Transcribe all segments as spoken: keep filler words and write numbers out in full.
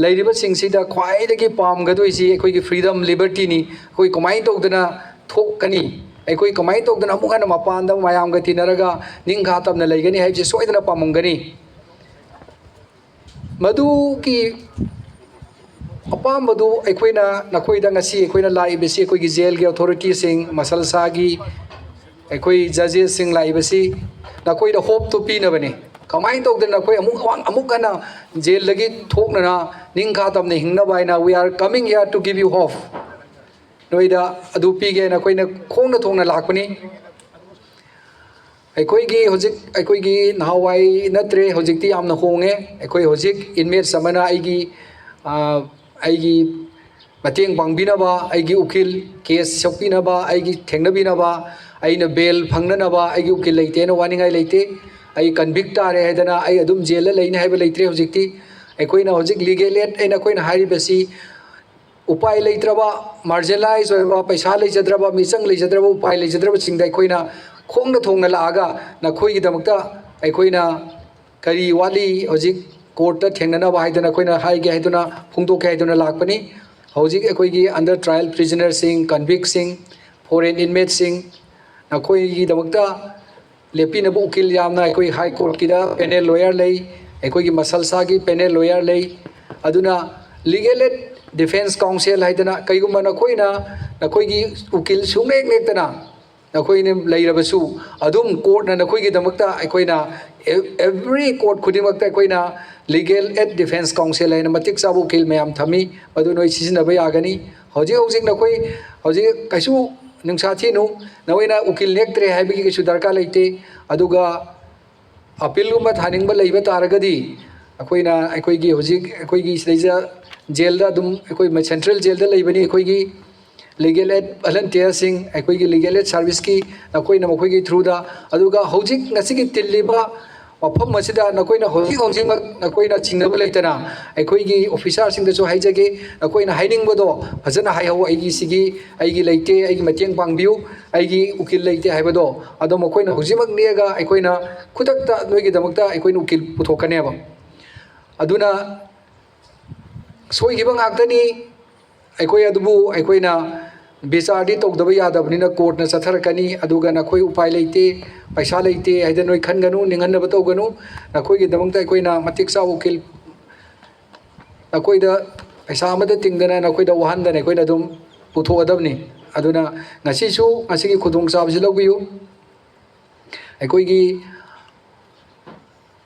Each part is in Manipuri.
ꯂꯩꯔꯤꯕꯁꯤꯡꯁꯤꯗ ꯈ꯭ꯋꯥꯏꯗꯒꯤ ꯄꯥꯝꯒꯗꯣꯏꯁꯤ ꯑꯩꯈꯣꯏꯒꯤ freedom, libertyꯅꯤ꯫ ꯑꯩꯈꯣꯏ ꯀꯃꯥꯏꯅ ꯇꯧꯗꯅ ꯊꯣꯛꯀꯅꯤ? ꯑꯩꯈꯣꯏ ꯀꯃꯥꯏꯅ ꯇꯧꯗꯅ ꯑꯃꯨꯛ ꯍꯟꯅ ꯃꯄꯥꯟꯗ ꯃꯌꯥꯝꯒ ꯇꯤꯟꯅꯔꯒ ꯅꯤꯡꯈꯥ ꯇꯝꯅ ꯂꯩꯒꯅꯤ ꯍꯥꯏꯕꯁꯤ ꯁꯣꯏꯗꯅ ꯄꯥꯝꯃꯝꯒꯅꯤ꯫ ꯃꯗꯨꯒꯤ ꯑꯄꯥꯝꯕꯗꯨ ꯑꯩꯈꯣꯏꯅ, ꯅꯈꯣꯏꯗ ꯉꯁꯤ ꯑꯩꯈꯣꯏꯅ ꯂꯥꯛꯏꯕꯁꯤ ꯑꯩꯈꯣꯏꯒꯤ jailꯒꯤ authorityꯁꯤꯡ, ꯃꯁꯜꯁꯥꯒꯤ ꯑꯩꯈꯣꯏ judgesꯁꯤꯡ ꯂꯥꯛꯏꯕꯁꯤ ꯅꯈꯣꯏꯗ hopeꯇꯨ ꯄꯤꯅꯕꯅꯤ꯫ ꯀꯃꯥꯏꯅ ꯇꯧꯗꯅ ꯅꯈꯣꯏ ꯑꯃꯨꯛ, ꯑꯃꯨꯛ ꯍꯟꯅ jailꯗꯒꯤ ꯊꯣꯛꯅꯅ ꯅꯤꯡꯈꯥ ꯇꯝꯅ ꯍꯤꯡꯅꯕ ꯍꯥꯏꯅ, we are coming here to give you hope꯫ ꯅꯣꯏꯗ ꯑꯗꯨ ꯄꯤꯒꯦꯅ ꯑꯩꯈꯣꯏꯅ ꯈꯣꯡꯅ ꯊꯣꯡꯅ ꯂꯥꯛꯄꯅꯤ꯫ ꯑꯩꯈꯣꯏꯒꯤ ꯍꯧꯖꯤꯛ, ꯑꯩꯈꯣꯏꯒꯤ ꯅꯍꯥꯟꯋꯥꯏ ꯅꯠꯇ꯭ꯔꯦ, ꯍꯧꯖꯤꯛꯇꯤ ꯌꯥꯝꯅ ꯍꯣꯡꯉꯦ꯫ ꯑꯩꯈꯣꯏ ꯍꯧꯖꯤꯛ inmates ꯑꯃꯅ ꯑꯩꯒꯤ, ꯑ, ꯑꯩꯒꯤ ꯃꯇꯦꯡ ꯄꯥꯡꯕꯤꯅꯕ, ꯑꯩꯒꯤ ꯎꯀꯤꯜ, case ꯁꯣꯛꯄꯤꯅꯕ, ꯑꯩꯒꯤ ꯊꯦꯡꯅꯕꯤꯅꯕ, ꯑꯩꯅ bail ꯐꯪꯅꯅꯕ ꯑꯩꯒꯤ ꯎꯀꯤꯜ ꯂꯩꯇꯦꯅ ꯋꯥꯅꯤꯡꯉꯥꯏ ꯂꯩꯇꯦ꯫ ꯑꯩ convict ꯇꯥꯔꯦ ꯍꯥꯏꯗꯅ ꯑꯩ ꯑꯗꯨꯝ jailꯗ ꯂꯩꯅꯤ ꯍꯥꯏꯕ ꯂꯩꯇ꯭ꯔꯦ ꯍꯧꯖꯤꯛꯇꯤ꯫ ꯑꯩꯈꯣꯏꯅ ꯍꯧꯖꯤꯛ legal aid ꯍꯥꯏꯅ ꯑꯩꯈꯣꯏꯅ ꯍꯥꯏꯔꯤꯕꯁꯤ ꯎꯄꯥꯏ ꯂꯩꯇ꯭ꯔꯕ, marginalize ꯑꯣꯏꯔꯕ, ꯄꯩꯁꯥ ꯂꯩꯖꯗ꯭ꯔꯕ, ꯃꯤꯆꯪ ꯂꯩꯖꯗ꯭ꯔꯕ, ꯎꯄꯥꯏ ꯂꯩꯖꯗ꯭ꯔꯕꯁꯤꯡꯗ ꯑꯩꯈꯣꯏꯅ ꯈꯣꯡꯅ ꯊꯣꯡꯅ ꯂꯥꯛꯑꯒ ꯅꯈꯣꯏꯒꯤꯗꯃꯛꯇ ꯑꯩꯈꯣꯏꯅ ꯀꯔꯤ ꯋꯥꯠꯂꯤ, ꯍꯧꯖꯤꯛ courtꯇ ꯊꯦꯡꯅꯅꯕ ꯍꯥꯏꯗꯨꯅ ꯑꯩꯈꯣꯏꯅ ꯍꯥꯏꯒꯦ ꯍꯥꯏꯗꯨꯅ, ꯐꯣꯡꯗꯣꯛꯀꯦ ꯍꯥꯏꯗꯨꯅ ꯂꯥꯛꯄꯅꯤ꯫ ꯍꯧꯖꯤꯛ ꯑꯩꯈꯣꯏꯒꯤ under trial prisonerꯁꯤꯡ, convictꯁꯤꯡ, foreign inmatesꯁꯤꯡ, ꯅꯈꯣꯏꯒꯤꯗꯃꯛꯇ ꯂꯦꯞꯄꯤꯅꯕ ꯎꯀꯤꯜ ꯌꯥꯝꯅ, ꯑꯩꯈꯣꯏ High Courtꯀꯤꯗ panel lawyer ꯂꯩ, ꯑꯩꯈꯣꯏꯒꯤ ꯃꯁꯜꯁꯥꯒꯤ panel lawyer ꯂꯩ꯫ ꯑꯗꯨꯅ legal aid defense counsel ꯍꯥꯏꯗꯅ, ꯀꯩꯒꯨꯝꯕ ꯅꯈꯣꯏꯅ, ꯅꯈꯣꯏꯒꯤ ꯎꯀꯤꯜ ꯁꯨꯡꯅꯦꯛ ꯅꯦꯛꯇꯅ ꯅꯈꯣꯏꯅ ꯂꯩꯔꯕꯁꯨ, ꯑꯗꯨꯝ courtꯅ ꯅꯈꯣꯏꯒꯤꯗꯃꯛꯇ, ꯑꯩꯈꯣꯏꯅ e-, every court ꯈꯨꯗꯤꯡꯃꯛꯇ ꯑꯩꯈꯣꯏꯅ legal aid defense counsel ꯍꯥꯏꯅ ꯃꯇꯤꯛ ꯆꯥꯕ ꯎꯀꯤꯜ ꯃꯌꯥꯝ ꯊꯝꯃꯤ, ꯃꯗꯨ ꯅꯣꯏ ꯁꯤꯖꯤꯟꯅꯕ ꯌꯥꯒꯅꯤ꯫ ꯍꯧꯖꯤꯛ ꯍꯧꯖꯤꯛ ꯅꯈꯣꯏ, ꯍꯧꯖꯤꯛ ꯀꯩꯁꯨ ꯅꯨꯡꯁꯥ ꯊꯤꯅꯨ, ꯅꯈꯣꯏꯅ ꯎꯀꯤꯜ ꯅꯦꯛꯇ꯭ꯔꯦ ꯍꯥꯏꯕꯒꯤ ꯀꯩꯁꯨ ꯗꯔꯀꯥꯔ ꯂꯩꯇꯦ꯫ ꯑꯗꯨꯒ appealꯒꯨꯝꯕ ꯊꯥꯅꯤꯡꯕ ꯂꯩꯕ ꯇꯥꯔꯒꯗꯤ, ꯑꯩꯈꯣꯏꯅ, ꯑꯩꯈꯣꯏꯒꯤ ꯍꯧꯖꯤꯛ ꯑꯩꯈꯣꯏꯒꯤ ꯁꯤꯗꯩꯁꯤꯗ jailꯗ ꯑꯗꯨꯝ, ꯑꯩꯈꯣꯏ central jailꯗ ꯂꯩꯕꯅꯤ ꯑꯩꯈꯣꯏꯒꯤ legal aid volunteerꯁꯤꯡ, ꯑꯩꯈꯣꯏꯒꯤ legal aid serviceꯀꯤ, ꯅꯈꯣꯏꯅ ꯃꯈꯣꯏꯒꯤ throughꯗ꯫ ꯑꯗꯨꯒ ꯍꯧꯖꯤꯛ ꯉꯁꯤꯒꯤ ꯇꯤꯜꯂꯤꯕ ꯃꯐꯝ ꯑꯁꯤꯗ ꯅꯈꯣꯏꯅ ꯍꯧꯖꯤꯛ ꯍꯧꯖꯤꯛꯃꯛ ꯅꯈꯣꯏꯅ ꯆꯤꯡꯅꯕ ꯂꯩꯇꯅ, ꯑꯩꯈꯣꯏꯒꯤ officerꯁꯤꯡꯗꯁꯨ ꯍꯥꯏꯖꯒꯦ, ꯅꯈꯣꯏꯅ ꯍꯥꯏꯅꯤꯡꯕꯗꯣ ꯐꯖꯅ ꯍꯥꯏꯍꯧ꯫ ꯑꯩꯒꯤ ꯁꯤꯒꯤ, ꯑꯩꯒꯤ ꯂꯩꯇꯦ, ꯑꯩꯒꯤ ꯃꯇꯦꯡ ꯄꯥꯡꯕꯤꯌꯨ, ꯑꯩꯒꯤ ꯎꯀꯤꯜ ꯂꯩꯇꯦ ꯍꯥꯏꯕꯗꯣ, ꯑꯗꯣ ꯃꯈꯣꯏꯅ ꯍꯧꯖꯤꯛꯃꯛ ꯅꯦꯛꯑꯒ ꯑꯩꯈꯣꯏꯅ ꯈꯨꯗꯛꯇ ꯅꯣꯏꯒꯤꯗꯃꯛꯇ ꯑꯩꯈꯣꯏꯅ ꯎꯀꯤꯜ ꯄꯨꯊꯣꯛꯀꯅꯦꯕ꯫ ꯑꯗꯨꯅ ꯁꯣꯏꯈꯤꯕ ꯉꯥꯛꯇꯅꯤ꯫ ꯑꯩꯈꯣꯏ ꯑꯗꯨꯕꯨ ꯑꯩꯈꯣꯏꯅ ꯕꯤꯆꯥꯔꯗꯤ ꯇꯧꯗꯕ ꯌꯥꯗꯕꯅꯤꯅ ꯀꯣꯔꯠꯅ ꯆꯠꯊꯔꯛꯀꯅꯤ꯫ ꯑꯗꯨꯒ ꯅꯈꯣꯏ ꯎꯄꯥꯏ ꯂꯩꯇꯦ, ꯄꯩꯁꯥ ꯂꯩꯇꯦ ꯍꯥꯏꯗꯅ ꯅꯣꯏ ꯈꯟꯒꯅꯨ, ꯅꯤꯡꯍꯟꯅꯕ ꯇꯧꯒꯅꯨ꯫ ꯅꯈꯣꯏꯒꯤꯗꯃꯛꯇ ꯑꯩꯈꯣꯏꯅ ꯃꯇꯤꯛ ꯆꯥꯕ ꯎꯀꯤꯜ ꯅꯈꯣꯏꯗ ꯄꯩꯁꯥ ꯑꯃꯠꯇ ꯇꯤꯡꯗꯅ ꯅꯈꯣꯏꯗ ꯋꯥꯍꯟꯗꯅ ꯑꯩꯈꯣꯏꯅ ꯑꯗꯨꯝ ꯄꯨꯊꯣꯛꯑꯗꯕꯅꯤ꯫ ꯑꯗꯨꯅ ꯉꯁꯤꯁꯨ ꯉꯁꯤꯒꯤ ꯈꯨꯗꯣꯡꯆꯥꯕꯁꯤ ꯂꯧꯕꯤꯌꯨ꯫ ꯑꯩꯈꯣꯏꯒꯤ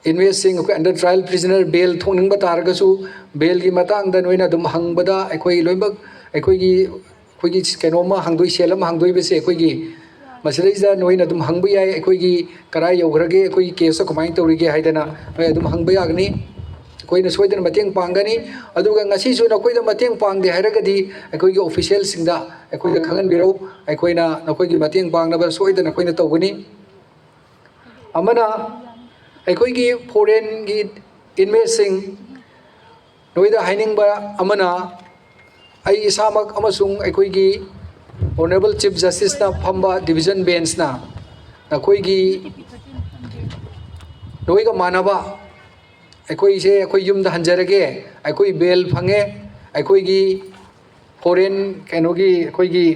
ꯏꯟꯃꯦꯠꯁꯤꯡ, ꯑꯩꯈꯣꯏ under trial prisoner bail ꯊꯣꯛꯅꯤꯡꯕ ꯇꯥꯔꯒꯁꯨ, ꯕꯦꯜꯒꯤ ꯃꯇꯥꯡꯗ ꯅꯣꯏꯅ ꯑꯗꯨꯝ ꯍꯪꯕꯗ ꯑꯩꯈꯣꯏ ꯂꯣꯏꯅꯃꯛ ꯑꯩꯈꯣꯏꯒꯤ, ꯑꯩꯈꯣꯏꯒꯤ ꯀꯩꯅꯣꯝꯃ ꯍꯥꯡꯗꯣꯛꯏ, ꯁꯦꯜ ꯑꯃ ꯍꯥꯡꯗꯣꯛꯏꯕꯁꯦ ꯑꯩꯈꯣꯏꯒꯤ ꯃꯁꯤꯗꯩꯁꯤꯗ ꯅꯣꯏꯅ ꯑꯗꯨꯝ ꯍꯪꯕ ꯌꯥꯏ, ꯑꯩꯈꯣꯏꯒꯤ ꯀꯔꯥꯏ ꯌꯧꯈ꯭ꯔꯒꯦ, ꯑꯩꯈꯣꯏꯒꯤ ꯀꯦꯁꯇꯣ ꯀꯃꯥꯏꯅ ꯇꯧꯔꯤꯒꯦ ꯍꯥꯏꯗꯅ ꯅꯣꯏ ꯑꯗꯨꯝ ꯍꯪꯕ ꯌꯥꯒꯅꯤ꯫ ꯑꯩꯈꯣꯏꯅ ꯁꯣꯏꯗꯅ ꯃꯇꯦꯡ ꯄꯥꯡꯒꯅꯤ꯫ ꯑꯗꯨꯒ ꯉꯁꯤꯁꯨ ꯅꯈꯣꯏꯗ ꯃꯇꯦꯡ ꯄꯥꯡꯗꯦ ꯍꯥꯏꯔꯒꯗꯤ ꯑꯩꯈꯣꯏꯒꯤ ꯑꯣꯐꯤꯁꯤꯌꯦꯜꯁꯤꯡꯗ ꯑꯩꯈꯣꯏꯗ ꯈꯪꯍꯟꯕꯤꯔꯛꯎ꯫ ꯑꯩꯈꯣꯏꯅ ꯅꯈꯣꯏꯒꯤ ꯃꯇꯦꯡ ꯄꯥꯡꯅꯕ ꯁꯣꯏꯗꯅ ꯑꯩꯈꯣꯏꯅ ꯇꯧꯒꯅꯤ꯫ ꯑꯃꯅ, ꯑꯩꯈꯣꯏꯒꯤ ꯐꯣꯔꯦꯟꯒꯤ ꯏꯟꯃꯦꯠꯁꯤꯡ, ꯅꯣꯏꯗ ꯍꯥꯏꯅꯤꯡꯕ ꯑꯃꯅ, ꯑꯩ ꯏꯁꯥꯃꯛ ꯑꯃꯁꯨꯡ ꯑꯩꯈꯣꯏꯒꯤ Honourable Chief Justiceꯅ ꯐꯝꯕ ꯗꯤꯕꯤꯖꯟ ꯕꯦꯟꯁꯅ ꯅꯈꯣꯏꯒꯤ, ꯅꯣꯏꯒ ꯃꯥꯟꯅꯕ, ꯑꯩꯈꯣꯏꯁꯦ ꯑꯩꯈꯣꯏ ꯌꯨꯝꯗ ꯍꯟꯖꯔꯒꯦ, ꯑꯩꯈꯣꯏ ꯕꯦꯜ ꯐꯪꯉꯦ, ꯑꯩꯈꯣꯏꯒꯤ ꯐꯣꯔꯦꯟ ꯀꯩꯅꯣꯒꯤ, ꯑꯩꯈꯣꯏꯒꯤ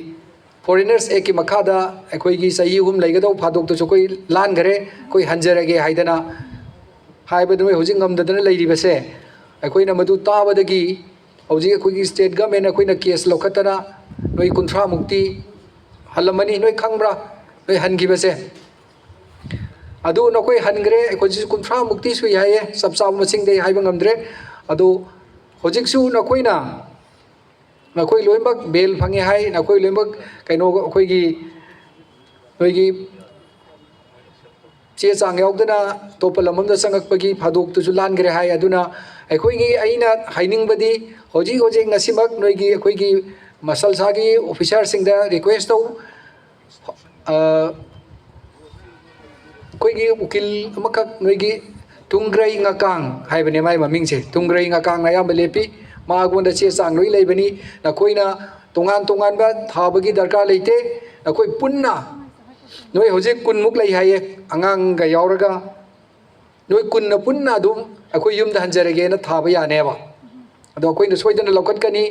Foreigners Actꯀꯤ ꯃꯈꯥꯗ ꯑꯩꯈꯣꯏꯒꯤ ꯆꯍꯤ ꯑꯍꯨꯝ ꯂꯩꯒꯗꯧꯕ ꯐꯥꯗꯣꯛꯇꯨꯁꯨ ꯑꯩꯈꯣꯏ ꯂꯥꯟꯈꯔꯦ, ꯑꯩꯈꯣꯏ ꯍꯟꯖꯔꯒꯦ ꯍꯥꯏꯗꯅ ꯍꯥꯏꯕꯗꯨ ꯅꯣꯏ ꯍꯧꯖꯤꯛ ꯉꯝꯗꯗꯅ ꯂꯩꯔꯤꯕꯁꯦ, ꯑꯩꯈꯣꯏꯅ ꯃꯗꯨ ꯇꯥꯕꯗꯒꯤ ꯍꯧꯖꯤꯛ ꯑꯩꯈꯣꯏꯒꯤ state government ꯑꯩꯈꯣꯏꯅ ꯀꯦꯁ ꯂꯧꯈꯠꯇꯅ ꯅꯣꯏ ꯀꯨꯟꯊ꯭ꯔꯥꯃꯨꯛꯇꯤ ꯍꯜꯂꯝꯃꯅꯤ꯫ ꯅꯣꯏ ꯈꯪꯕ꯭ꯔꯥ? ꯅꯣꯏ ꯍꯟꯈꯤꯕꯁꯦ꯫ ꯑꯗꯨ ꯅꯈꯣꯏ ꯍꯟꯈ꯭ꯔꯦ, ꯑꯩꯈꯣꯏꯁꯨ ꯀꯨꯟꯊ꯭ꯔꯥꯃꯨꯛꯇꯤ ꯁꯨꯏ ꯍꯥꯏꯌꯦ, ꯆꯞ ꯆꯥꯕ ꯃꯁꯤꯡꯗꯤ ꯑꯩ ꯍꯥꯏꯕ ꯉꯝꯗ꯭ꯔꯦ꯫ ꯑꯗꯨ ꯍꯧꯖꯤꯛꯁꯨ ꯅꯈꯣꯏꯅ, ꯅꯈꯣꯏ ꯂꯣꯏꯅꯃꯛ ꯕꯦꯜ ꯐꯪꯉꯦ ꯍꯥꯏ, ꯅꯈꯣꯏ ꯂꯣꯏꯅꯃꯛ ꯀꯩꯅꯣ, ꯑꯩꯈꯣꯏꯒꯤ, ꯅꯣꯏꯒꯤ ꯆꯦ ꯆꯥꯡ ꯌꯥꯎꯗꯅ ꯑꯇꯣꯞꯄ ꯂꯝ ꯑꯃꯗ ꯆꯪꯉꯛꯄꯒꯤ ꯐꯥꯗꯣꯛꯇꯨꯁꯨ ꯂꯥꯟꯈ꯭ꯔꯦ ꯍꯥꯏ꯫ ꯑꯗꯨꯅ ꯑꯩꯈꯣꯏꯒꯤ, ꯑꯩꯅ ꯍꯥꯏꯅꯤꯡꯕꯗꯤ ꯍꯧꯖꯤꯛ ꯍꯧꯖꯤꯛ ꯉꯁꯤꯃꯛ ꯅꯣꯏꯒꯤ ꯑꯩꯈꯣꯏꯒꯤ ꯃꯁꯜꯁꯥꯒꯤ ꯑꯣꯐꯤꯁꯥꯔꯁꯤꯡꯗ ꯔꯤꯀ꯭ꯋꯦꯁ ꯇꯧ, ꯑ, ꯑꯩꯈꯣꯏꯒꯤ ꯎꯀꯤꯜ ꯑꯃꯈꯛ ꯅꯣꯏꯒꯤ ꯇꯨꯡꯒ꯭ꯔꯩ ꯉꯀꯥꯡ ꯍꯥꯏꯕꯅꯦ ꯃꯥꯏ ꯃꯃꯤꯡꯁꯦ, ꯇꯨꯡꯒ꯭ꯔꯩ ꯉꯀꯥꯡꯅ ꯑꯌꯥꯝꯕ ꯂꯦꯞꯄꯤ꯫ ꯃꯉꯣꯟꯗ ꯆꯦ ꯆꯥꯡ ꯂꯣꯏ ꯂꯩꯕꯅꯤ꯫ ꯅꯈꯣꯏꯅ ꯇꯣꯉꯥꯟ ꯇꯣꯉꯥꯟꯕ ꯊꯥꯕꯒꯤ ꯗꯔꯀꯥꯔ ꯂꯩꯇꯦ꯫ ꯅꯈꯣꯏ ꯄꯨꯟꯅ, ꯅꯣꯏ ꯍꯧꯖꯤꯛ ꯀꯨꯟꯃꯨꯛ ꯂꯩ ꯍꯥꯏꯌꯦ, ꯑꯉꯥꯡꯒ ꯌꯥꯎꯔꯒ꯫ ꯅꯣꯏ ꯀꯨꯟꯅ ꯄꯨꯟꯅ ꯑꯗꯨꯝ ꯑꯩꯈꯣꯏ ꯌꯨꯝꯗ ꯍꯟꯖꯔꯒꯦꯅ ꯊꯥꯕ ꯌꯥꯅꯦꯕ꯫ ꯑꯗꯣ ꯑꯩꯈꯣꯏꯅ ꯁꯣꯏꯗꯅ ꯂꯧꯈꯠꯀꯅꯤ꯫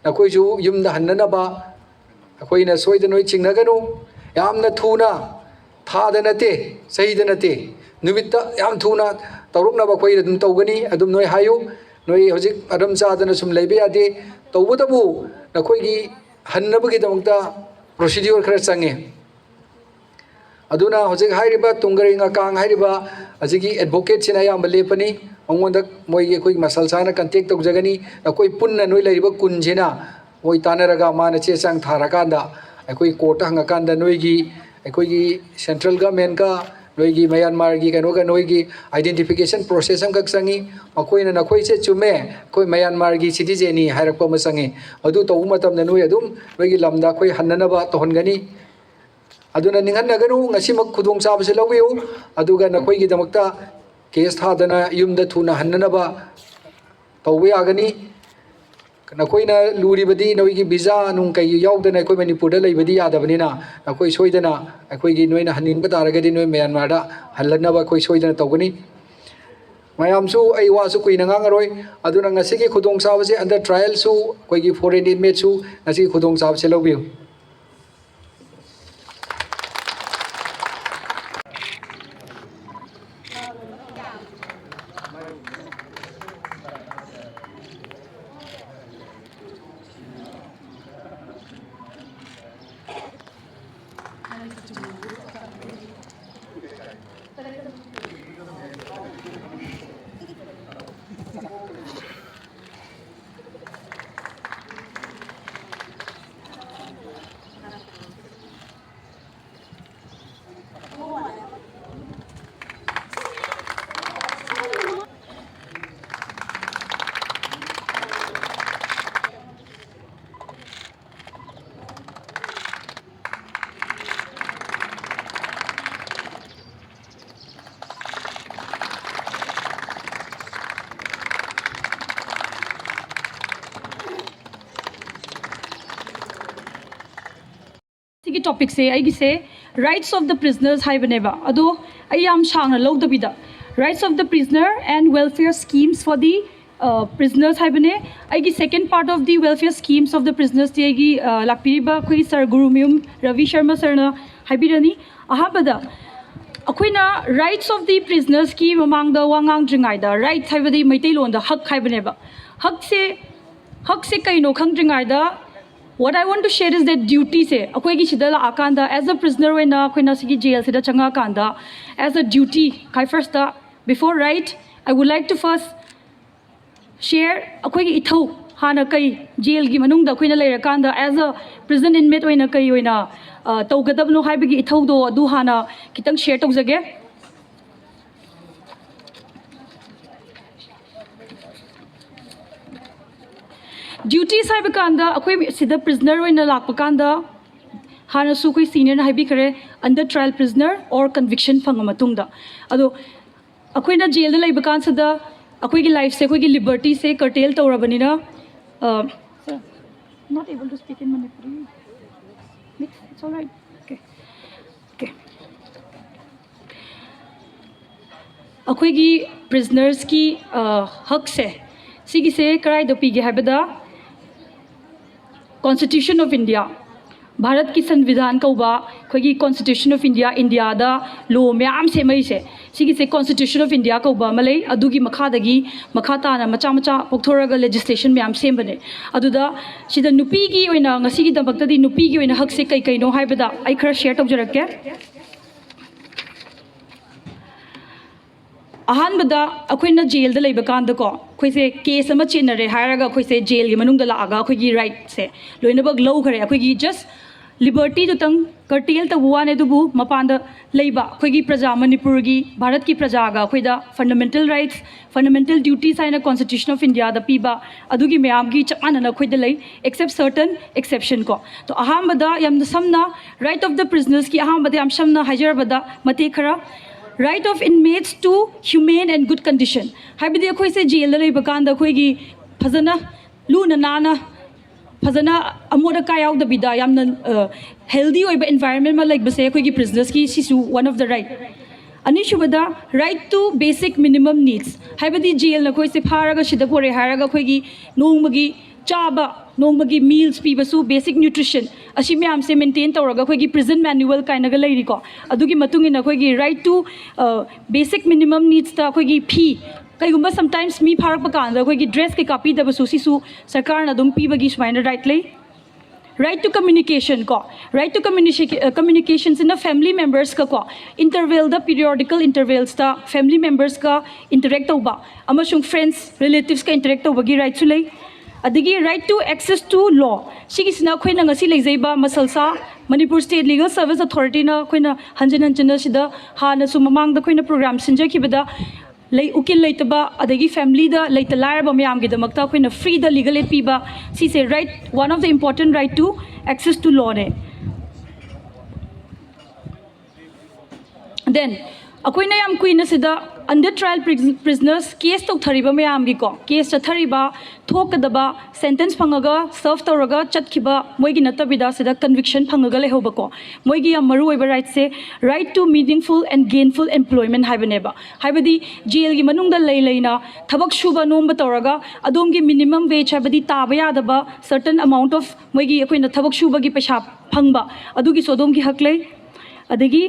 ꯅꯈꯣꯏꯁꯨ ꯌꯨꯝꯗ ꯍꯟꯅꯅꯕ ꯑꯩꯈꯣꯏꯅ ꯁꯣꯏꯗꯅ ꯅꯣꯏ ꯆꯤꯡꯅꯒꯅꯨ꯫ ꯌꯥꯝꯅ ꯊꯨꯅ, ꯊꯥꯗ ꯅꯠꯇꯦ, ꯆꯍꯤꯗ ꯅꯠꯇꯦ, ꯅꯨꯃꯤꯠꯇ ꯌꯥꯝ ꯊꯨꯅ ꯇꯧꯔꯛꯅꯕ ꯑꯩꯈꯣꯏ ꯑꯗꯨꯝ ꯇꯧꯒꯅꯤ꯫ ꯑꯗꯨꯝ ꯅꯣꯏ ꯍꯥꯏꯌꯨ꯫ ꯅꯣꯏ ꯍꯧꯖꯤꯛ ꯃꯔꯝ ꯆꯥꯗꯅ ꯁꯨꯝ ꯂꯩꯕ ꯌꯥꯗꯦ꯫ ꯇꯧꯕꯇꯕꯨ ꯅꯈꯣꯏꯒꯤ ꯍꯟꯅꯕꯒꯤꯗꯃꯛꯇ ꯄ꯭ꯔꯣꯁꯤꯗ꯭ꯌꯨꯔ ꯈꯔ ꯆꯪꯉꯦ꯫ ꯑꯗꯨꯅ ꯍꯧꯖꯤꯛ ꯍꯥꯏꯔꯤꯕ ꯇꯨꯡꯒꯔꯩ ꯉꯀꯥꯡ ꯍꯥꯏꯔꯤꯕ ꯑꯁꯤꯒꯤ ꯑꯦꯗꯚꯣꯀꯦꯠꯁꯤꯅ ꯑꯌꯥꯝꯕ ꯂꯦꯞꯄꯅꯤ꯫ ꯃꯉꯣꯟꯗ ꯃꯣꯏꯒꯤ ꯑꯩꯈꯣꯏꯒꯤ ꯃꯁꯜꯁꯥꯅ ꯀꯟꯇꯦꯛ ꯇꯧꯖꯒꯅꯤ꯫ ꯅꯈꯣꯏ ꯄꯨꯟꯅ ꯅꯣꯏ ꯂꯩꯔꯤꯕ ꯀꯨꯟꯁꯤꯅ ꯃꯣꯏ ꯇꯥꯟꯅꯔꯒ ꯃꯥꯅ ꯆꯦ ꯆꯥꯡ ꯊꯥꯔꯀꯥꯟꯗ ꯑꯩꯈꯣꯏ ꯀꯣꯔꯠꯇ ꯍꯪꯉꯀꯥꯟꯗ ꯅꯣꯏꯒꯤ, ꯑꯩꯈꯣꯏꯒꯤ ꯁꯦꯟꯇ꯭ꯔꯦꯜ ꯒꯃꯦꯟꯀ ꯅꯣꯏꯒꯤ ꯃꯌꯥꯟꯃꯥꯔꯒꯤ ꯀꯩꯅꯣꯒ ꯅꯣꯏꯒꯤ ꯑꯥꯏꯗꯦꯟꯇꯤꯐꯤꯀꯦꯁꯟ ꯄ꯭ꯔꯣꯁꯦꯁ ꯑꯃꯈꯛ ꯆꯪꯉꯤ꯫ ꯃꯈꯣꯏꯅ ꯅꯈꯣꯏꯁꯦ ꯆꯨꯝꯃꯦ, ꯑꯩꯈꯣꯏ ꯃꯌꯥꯟꯃꯥꯔꯒꯤ ꯁꯤꯇꯤꯖꯦꯟꯅꯤ ꯍꯥꯏꯔꯛꯄ ꯑꯃ ꯆꯪꯉꯤ꯫ ꯑꯗꯨ ꯇꯧꯕ ꯃꯇꯝꯗ ꯅꯣꯏ ꯑꯗꯨꯝ ꯅꯣꯏꯒꯤ ꯂꯝꯗ ꯑꯩꯈꯣꯏ ꯍꯟꯅꯅꯕ ꯇꯧꯍꯟꯒꯅꯤ꯫ ꯑꯗꯨꯅ ꯅꯤꯡꯍꯟꯅꯒꯅꯨ, ꯉꯁꯤꯃꯛ ꯈꯨꯗꯣꯡꯆꯥꯕꯁꯤ ꯂꯧꯕꯤꯌꯨ꯫ ꯑꯗꯨꯒ ꯅꯈꯣꯏꯒꯤꯗꯃꯛꯇ ꯀꯦꯁ ꯊꯥꯗꯅ ꯌꯨꯝꯗ ꯊꯨꯅ ꯍꯟꯅꯅꯕ ꯇꯧꯕ ꯌꯥꯒꯅꯤ꯫ ꯅꯈꯣꯏꯅ ꯂꯨꯔꯤꯕꯗꯤ ꯅꯣꯏꯒꯤ ꯚꯤꯖꯥ ꯅꯨꯡ ꯀꯩ ꯌꯥꯎꯗꯅ ꯑꯩꯈꯣꯏ ꯃꯅꯤꯄꯨꯔꯗ ꯂꯩꯕꯗꯤ ꯌꯥꯗꯕꯅꯤꯅ, ꯅꯈꯣꯏ ꯁꯣꯏꯗꯅ ꯑꯩꯈꯣꯏꯒꯤ, ꯅꯣꯏꯅ ꯍꯟꯅꯤꯡꯕ ꯇꯥꯔꯒꯗꯤ ꯅꯣꯏ ꯃꯌꯥꯟꯃꯥꯔꯗ ꯍꯜꯂꯛꯅꯕ ꯑꯩꯈꯣꯏ ꯁꯣꯏꯗꯅ ꯇꯧꯒꯅꯤ꯫ ꯃꯌꯥꯝꯁꯨ ꯑꯩ ꯋꯥꯁꯨ ꯀꯨꯏꯅ ꯉꯥꯡꯉꯔꯣꯏ꯫ ꯑꯗꯨꯅ ꯉꯁꯤꯒꯤ ꯈꯨꯗꯣꯡꯆꯥꯕꯁꯦ under trialꯁꯨ ꯑꯩꯈꯣꯏꯒꯤ foreign inmateꯁꯨ ꯉꯁꯤꯒꯤ ꯈꯨꯗꯣꯡꯆꯥꯕꯁꯦ ꯂꯧꯕꯤꯌꯨ꯫ ꯁꯤꯒꯤ ꯇꯣꯄꯤꯛꯁꯦ ꯑꯩꯒꯤꯁꯦ Rights of the Prisoners ꯍꯥꯏꯕꯅꯦꯕ꯫ ꯑꯗꯣ ꯑꯩ ꯌꯥꯝ ꯁꯥꯡꯅ ꯂꯧꯗꯕꯤꯗ, Rights of the Prisoner and Welfare Schemes for the ꯄ꯭ꯔꯤꯖꯅꯔꯁ ꯍꯥꯏꯕꯅꯦ꯫ ꯑꯩꯒꯤ second part of the welfare schemes of the prisonersꯇꯤ ꯑꯩꯒꯤ ꯑ, ꯂꯥꯛꯄꯤꯔꯤꯕ ꯑꯩꯈꯣꯏꯒꯤ ꯁꯥꯔ ꯒꯨꯔꯨꯃꯌꯨꯝ ꯔꯕꯤ ꯁꯔꯃ ꯁꯔꯅ ꯍꯥꯏꯕꯤꯔꯅꯤ꯫ ꯑꯍꯥꯟꯕꯗ ꯑꯩꯈꯣꯏꯅ rights of the prisonersꯀꯤ ꯃꯃꯥꯡꯗ ꯋꯥ ꯉꯥꯡꯗ꯭ꯔꯤꯉꯩꯗ, rights ꯍꯥꯏꯕꯗꯤ ꯃꯩꯇꯩꯂꯣꯟꯗ ꯍꯛ ꯍꯥꯏꯕꯅꯦꯕ꯫ ꯍꯛꯁꯦ ꯍꯛꯁꯦ ꯀꯩꯅꯣ ꯈꯪꯗ꯭ꯔꯤꯉꯩꯗ, what I want to share is that dutyꯁꯦ ꯑꯩꯈꯣꯏꯒꯤ ꯁꯤꯗ ꯂꯥꯛꯑꯀꯥꯟꯗ, as a prisoner ꯑꯣꯏꯅ ꯑꯩꯈꯣꯏꯅ ꯁꯤꯒꯤ ꯖꯦꯜꯁꯤꯗ ꯆꯪꯉꯛꯑꯀꯥꯟꯗ, as a duty, ꯈ꯭ꯋꯥꯏ firstꯇ, before right, I would like to first share ꯑꯩꯈꯣꯏꯒꯤ ꯏꯊꯧ, ꯍꯥꯟꯅ ꯀꯩ, ꯖꯦꯜꯒꯤ ꯃꯅꯨꯡꯗ ꯑꯩꯈꯣꯏꯅ ꯂꯩꯔꯀꯥꯟꯗ as a prison inmate ꯑꯣꯏꯅ ꯀꯩ ꯑꯣꯏꯅ ꯑ, ꯇꯧꯒꯗꯕꯅꯣ ꯍꯥꯏꯕꯒꯤ ꯏꯊꯧꯗꯣ ꯑꯗꯨ ꯍꯥꯟꯅ ꯈꯤꯇꯪ share ꯇꯧꯖꯒꯦ꯫ Duties ꯍꯥꯏꯕ ꯀꯥꯟꯗ ꯑꯩꯈꯣꯏ ꯁꯤꯗ prisoner ꯑꯣꯏꯅ ꯂꯥꯛꯄ ꯀꯥꯟꯗ, ꯍꯥꯟꯅꯁꯨ ꯑꯩꯈꯣꯏ seniorꯅ ꯍꯥꯏꯕꯤꯈ꯭ꯔꯦ, under trial prisoner or conviction ꯐꯪꯉ ꯃꯇꯨꯡꯗ꯫ ꯑꯗꯣ ꯑꯩꯈꯣꯏꯅ ꯖꯦꯜꯗ ꯂꯩꯕ ꯀꯥꯟꯁꯤꯗ ꯑꯩꯈꯣꯏꯒꯤ lifeꯁꯦ, ꯑꯩꯈꯣꯏꯒꯤ libertyꯁꯦ curtail ꯇꯧꯔꯕꯅꯤꯅ, uh, sir, not able to speak in Manipuri. It's all right. Okay. Okay. ꯑꯩꯈꯣꯏꯒꯤ prisonersꯀꯤ ꯍꯛꯁꯦ, ꯁꯤꯒꯤꯁꯦ ꯀꯗꯥꯏꯗ ꯄꯤꯒꯦ ꯍꯥꯏꯕꯗ, Constitution of India, ꯚꯥꯔꯠꯀꯤ ꯁꯪꯕꯤꯙꯥꯟ ꯀꯧꯕ ꯑꯩꯈꯣꯏꯒꯤ Constitution of India, ꯏꯟꯗꯤꯌꯥꯗ law ꯃꯌꯥꯝ ꯁꯦꯝꯃꯛꯏꯁꯦ, ꯁꯤꯒꯤꯁꯦ Constitution of India ꯀꯧꯕ ꯑꯃ ꯂꯩ꯫ ꯑꯗꯨꯒꯤ ꯃꯈꯥꯗꯒꯤ ꯃꯈꯥ ꯇꯥꯅ ꯃꯆꯥ ꯃꯆꯥ ꯄꯣꯛꯊꯣꯔꯛꯑꯒ legislation ꯃꯌꯥꯝ ꯁꯦꯝꯕꯅꯦ꯫ ꯑꯗꯨꯗ ꯁꯤꯗ ꯅꯨꯄꯤꯒꯤ ꯑꯣꯏꯅ, ꯉꯁꯤꯒꯤꯗꯃꯛꯇꯗꯤ ꯅꯨꯄꯤꯒꯤ ꯑꯣꯏꯅ ꯍꯛꯁꯦ ꯀꯩ ꯀꯩꯅꯣ ꯍꯥꯏꯕꯗ ꯑꯩ ꯈꯔ share ꯇꯧꯖꯔꯛꯀꯦ꯫ ꯑꯍꯥꯟꯕꯗ ꯑꯩꯈꯣꯏꯅ ꯖꯦꯜꯗ ꯂꯩꯕ ꯀꯥꯟꯗꯀꯣ, ꯑꯩꯈꯣꯏꯁꯦ case ꯑꯃ ꯆꯦꯟꯅꯔꯦ ꯍꯥꯏꯔꯒ ꯑꯩꯈꯣꯏꯁꯦ ꯖꯦꯜꯒꯤ ꯃꯅꯨꯡꯗ ꯂꯥꯛꯑꯒ ꯑꯩꯈꯣꯏꯒꯤ rightꯁꯦ ꯂꯣꯏꯅꯃꯛ ꯂꯧꯈ꯭ꯔꯦ꯫ ꯑꯩꯈꯣꯏꯒꯤ just libertyꯗꯨꯇꯪ curtail ꯇꯧꯕ ꯋꯥꯅꯦ, ꯑꯗꯨꯕꯨ ꯃꯄꯥꯟꯗ ꯂꯩꯕ ꯑꯩꯈꯣꯏꯒꯤ ꯄ꯭ꯔꯖꯥ, ꯃꯅꯤꯄꯨꯔꯒꯤ, ꯚꯥꯔꯠꯀꯤ ꯄ꯭ꯔꯖꯥꯒ ꯑꯩꯈꯣꯏꯗ fundamental rights, fundamental duties ꯍꯥꯏꯅ Constitution of Indiaꯗ ꯄꯤꯕ ꯑꯗꯨꯒꯤ ꯃꯌꯥꯝꯒꯤ ꯆꯞ ꯃꯥꯟꯅꯅ ꯑꯩꯈꯣꯏꯗ ꯂꯩ, except certain exception ꯀꯣ꯫ ꯇꯣ, ꯑꯍꯥꯟꯕꯗ ꯌꯥꯝꯅ ꯁꯝꯅ right of the prisonersꯀꯤ ꯑꯍꯥꯟꯕꯗ ꯌꯥꯝ ꯁꯝꯅ ꯍꯥꯏꯖꯔꯕꯗ ꯃꯇꯦꯛ ꯈꯔ, right of inmates to humane and good condition, ꯍꯥꯏꯕꯗꯤ ꯑꯩꯈꯣꯏꯁꯦ ꯖꯦꯜꯗ ꯂꯩꯕ ꯀꯥꯟꯗ ꯑꯩꯈꯣꯏꯒꯤ ꯐꯖꯅ ꯂꯨꯅ ꯅꯥꯟꯅ, ꯐꯖꯅ ꯑꯃꯣꯠ ꯑꯀꯥꯏ ꯌꯥꯎꯗꯕꯤꯗ ꯌꯥꯝꯅ healthy ꯑꯣꯏꯕ environment ꯑꯃ ꯂꯩꯕꯁꯦ ꯑꯩꯈꯣꯏꯒꯤ prisonersꯀꯤ ꯁꯤꯁꯨ one of the right꯫ ꯑꯅꯤꯁꯨꯕꯗ, right to basic minimum needs, ꯍꯥꯏꯕꯗꯤ ꯖꯦꯜꯅ ꯑꯩꯈꯣꯏꯁꯦ ꯐꯥꯔꯒ ꯁꯤꯗ ꯄꯨꯔꯛꯑꯦ ꯍꯥꯏꯔꯒ ꯑꯩꯈꯣꯏꯒꯤ ꯅꯣꯡꯃꯒꯤ ꯆꯥꯕ, ꯅꯣꯡꯃꯒꯤ meals ꯄꯤꯕꯁꯨ, basic nutrition, ꯑꯁꯤ ꯃꯌꯥꯝꯁꯦ maintain ꯇꯧꯔꯒ ꯑꯩꯈꯣꯏꯒꯤ prison manual ꯀꯥꯏꯅꯒ ꯂꯩꯔꯤꯀꯣ, ꯑꯗꯨꯒꯤ ꯃꯇꯨꯡ ꯏꯟꯅ ꯑꯩꯈꯣꯏꯒꯤ right to basic minimum needsꯇ ꯑꯩꯈꯣꯏꯒꯤ ꯐꯤ, ꯀꯩꯒꯨꯝꯕ sometimes ꯃꯤ ꯐꯥꯔꯛꯄ ꯀꯥꯟꯗ ꯑꯩꯈꯣꯏꯒꯤ dress ꯀꯩꯀꯥ ꯄꯤꯗꯕꯁꯨ, ꯁꯤꯁꯨ ꯁꯔꯀꯥꯔꯅ ꯑꯗꯨꯝ ꯄꯤꯕꯒꯤ ꯁꯨꯃꯥꯏꯅ right ꯂꯩ꯫ Right to communication ꯀꯣ, right to communication, communicationꯁꯤꯅ family membersꯀ ꯀꯣ, intervalꯗ, periodical intervalsꯇ family membersꯀ interact ꯇꯧꯕ ꯑꯃꯁꯨꯡ friends, relativesꯀ interact ꯇꯧꯕꯒꯤ rightꯁꯨ ꯂꯩ꯫ ꯑꯗꯒꯤ right to access to law, ꯁꯤꯒꯤꯁꯤꯅ ꯑꯩꯈꯣꯏꯅ ꯉꯁꯤ ꯂꯩꯖꯩꯕ ꯃꯁꯜꯁꯥ, Manipur State Legal Service Authorityꯅ ꯑꯩꯈꯣꯏꯅ ꯍꯟꯖꯤꯟ ꯍꯟꯖꯤꯟꯅ ꯁꯤꯗ ꯍꯥꯟꯅꯁꯨ ꯃꯃꯥꯡꯗ ꯑꯩꯈꯣꯏꯅ program ꯁꯤꯟꯖꯈꯤꯕꯗ ꯂꯩ, ꯎꯀꯤꯜ ꯂꯩꯇꯕ, ꯑꯗꯒꯤ familyꯗ ꯂꯩꯇ ꯂꯥꯏꯔꯕ ꯃꯌꯥꯝꯒꯤꯗꯃꯛꯇ ꯑꯩꯈꯣꯏꯅ freeꯗ legal aid ꯄꯤꯕ, ꯁꯤꯁꯦ right, one of the important right to access to lawꯅꯦ꯫ Then ꯑꯩꯈꯣꯏꯅ ꯌꯥꯝ ꯀꯨꯏꯅ ꯁꯤꯗ under trial prisoners, case ꯇꯧꯊꯔꯤꯕ ꯃꯌꯥꯝꯒꯤꯀꯣ, case ꯆꯠꯊꯔꯤꯕ, ꯊꯣꯛꯀꯗꯕ, sentence ꯐꯪꯉꯒ serve ꯇꯧꯔꯒ ꯆꯠꯈꯤꯕ ꯃꯣꯏꯒꯤ ꯅꯠꯇꯕꯤꯗ ꯁꯤꯗ conviction ꯐꯪꯉꯒ ꯂꯩꯍꯧꯕꯀꯣ, ꯃꯣꯏꯒꯤ ꯌꯥꯝ ꯃꯔꯨ ꯑꯣꯏꯕ rightꯁꯦ right to meaningful and gainful employment ꯍꯥꯏꯕꯅꯦꯕ꯫ ꯍꯥꯏꯕꯗꯤ ꯖꯦꯜꯒꯤ ꯃꯅꯨꯡꯗ ꯂꯩ ꯂꯩꯅ ꯊꯕꯛ ꯁꯨꯕ ꯅꯣꯝꯕ ꯇꯧꯔꯒ ꯑꯗꯣꯝꯒꯤ minimum wage, ꯍꯥꯏꯕꯗꯤ ꯇꯥꯕ ꯌꯥꯗꯕ certain amount of ꯃꯣꯏꯒꯤ ꯑꯩꯈꯣꯏꯅ ꯊꯕꯛ ꯁꯨꯕꯒꯤ ꯄꯩꯁꯥ ꯐꯪꯕ, ꯑꯗꯨꯒꯤꯁꯨ ꯑꯗꯣꯝꯒꯤ ꯍꯛ ꯂꯩ꯫ ꯑꯗꯒꯤ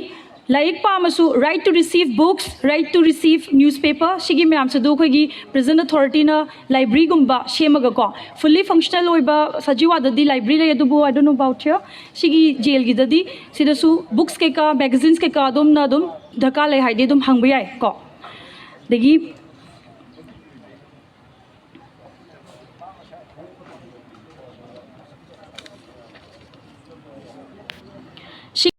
ꯂꯥꯏꯔꯤꯛ ꯄꯥꯝꯃꯁꯨ right to receive books, right to receive newspaper, ꯁꯤꯒꯤ ꯃꯌꯥꯝꯁꯤꯗ ꯑꯩꯈꯣꯏꯒꯤ prison authorityꯅ libraryꯒꯨꯝꯕ ꯁꯦꯝꯃꯒꯀꯣ, fully functional ꯑꯣꯏꯕ ꯁꯖꯤꯋꯥꯗꯗꯤ library ꯂꯩ, ꯑꯗꯨꯕꯨ I don't know about here, ꯁꯤꯒꯤ ꯖꯦꯜꯒꯤꯗꯗꯤ ꯁꯤꯗꯁꯨ books ꯀꯩꯀꯥ, magazines ꯀꯩꯀꯥ ꯑꯗꯣꯝꯅ ꯑꯗꯨꯝ ꯗꯔꯀꯥꯔ ꯂꯩ ꯍꯥꯏꯗꯤ ꯑꯗꯨꯝ ꯍꯪꯕ ꯌꯥꯏ ꯀꯣ꯫ ꯑꯗꯒꯤ